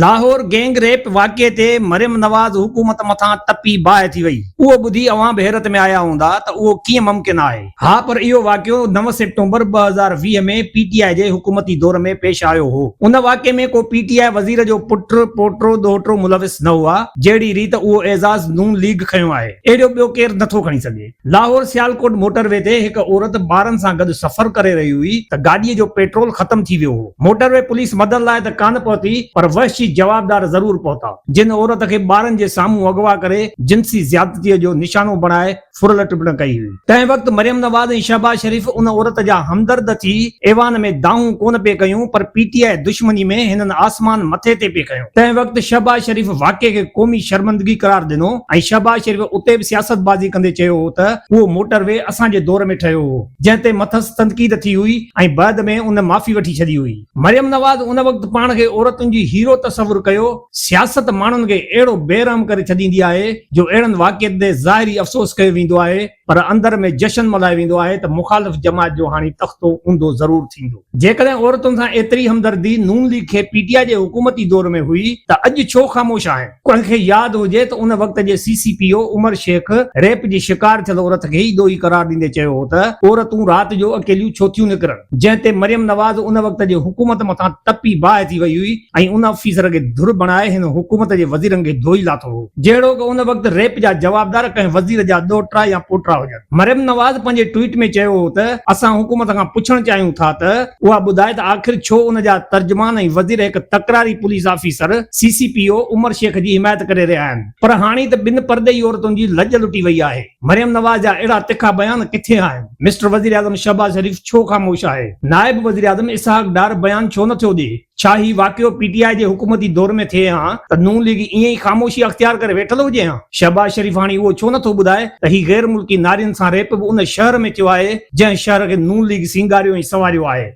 Lahore gang rape واقعي تي مريم نواز حڪومت مٿان تپي باهه ٿي وئي. اهو ٻڌي اوهان به حيرت ۾ آيا هوندا ته اهو ڪيئن ممڪن آهي؟ ها پر اهو واقعو نو سيپٽمبر 2020 ۾ پي ٽي آء جي حڪومتي دور ۾ پيش آيو هو. ان واقعي ۾ ڪو پي ٽي آء وزير جو پٽ، پوٽو، ڏوهٽو ملوث نه هئا، جهڙي ريت اهو اعزاز نون ليگ کنيو آهي، اهڙو ٻيو ڪير نٿو کڻي سگهي. لاهور سيالڪوٽ موٽر وي تي هڪ عورت ٻارن سان گڏ سفر ڪري رهي هئي ته گاڏيء جو پيٽرول ختم ٿي ويو هو. موٽر وي پوليس مدد لاء ته ڪانه پهتي پر وحشي جوابدار ضرور پهتا، جن عورت کي ٻارن جي سامهون اغوا ڪري جنسي زيادتيء جو نشانو بڻائي ڦرلٽ پڻ ڪئي هئي. تنهن وقت مريم نواز ۽ شهباز شريف ان عورت جا همدرد ٿي ايوان ۾ دانهون ڪونه پئي ڪيون پر پي ٽي آء دشمني ۾ هنن آسمان مٿي تي پئي کنيو. تنهن وقت شهباز شريف واقعي کي قومي شرمندگي قرار ڏنو ۽ شهباز شريف اتي به سياست بازي ڪندي چيو هو ته اهو موٽر وي اسان جي دور ۾ ٺهيو هو. جنهن تي مٿس تنقيد ٿي هئي ۽ بعد ۾ ان معافي وٺي ڇڏي هئي. مريم نواز ان وقت پاڻ کي عورتن جي هيرو تصور ڪيو. سياست ماڻهن کي اهڙو بي رحم ڪري ڇڏيندي آهي جو اهڙن واقعن تي ظاهري افسوس ڪيو ويندو آهي پر اندر ۾ جشن ملهايو ويندو آهي ته مخالف جماعت جو هاڻي تختو اونڌو ضرور ٿيندو. جيڪڏهن عورتن سان ايتري همدردي نون ليگ کي پي ٽي آء جي حڪومتي دور ۾ هئي ته اڄ ڇو خاموش آهن؟ ڪنهن کي ياد هجي ته ان وقت جي C C P O Umar Sheikh rape جي شڪار ٿيل عورت کي ئي ڏوهي قرار ڏيندي چيو هو ته عورتون رات جو اڪيليون ڇو ٿيون نڪرن جنهن تي مريم نواز ان وقت جي حڪومت مٿان تپي باهه ٿي وئي هئي ۽ ان آفيسر کي ڌر بڻائي هن حڪومت جي وزيرن کي ڌوئي لاٿو هو جهڙوڪ ان وقت ريپ جا جوابدار ڪنهن وزير جا ڏوهٽا يا پوٽا هجن. مريم نواز پنهنجي ٽوئيٽ ۾ چيو هو ته اسان حڪومت کان پڇڻ چاهيون ٿا ته اها ٻڌائي ته آخر ڇو ان جا ترجمان ۽ وزير هڪ تڪراري police officer, C C P O, Umar Sheikh جي حمايت ڪري رهيا آهن پر هاڻي ته ٻن پرڏيهي عورتن جي لڄ لٽي وئي آهي. مريم نواز جا اهڙا تکا بيان ڪٿي آهن؟ مسٽر وزيراعظم شهباز شريف ڇو خاموش آهي؟ نائب وزيراعظم اسحاق ڊار بيان ڇو نٿو ڏئي؟ ڇا هي واقعو پي ٽي آء جي حڪومتي دور ۾ ٿئي ها ته نون ليگ ائين ئي خاموشي اختيار ڪري ويٺل هجي ها؟ شهباز شريف هاڻي اهو ڇو نٿو ٻڌائي ته هي غير ملڪي نارين سان ريپ به ان شهر ۾ ٿيو آهي جنهن شهر کي نون ليگ سينگاريو ۽ سنواريو آهي.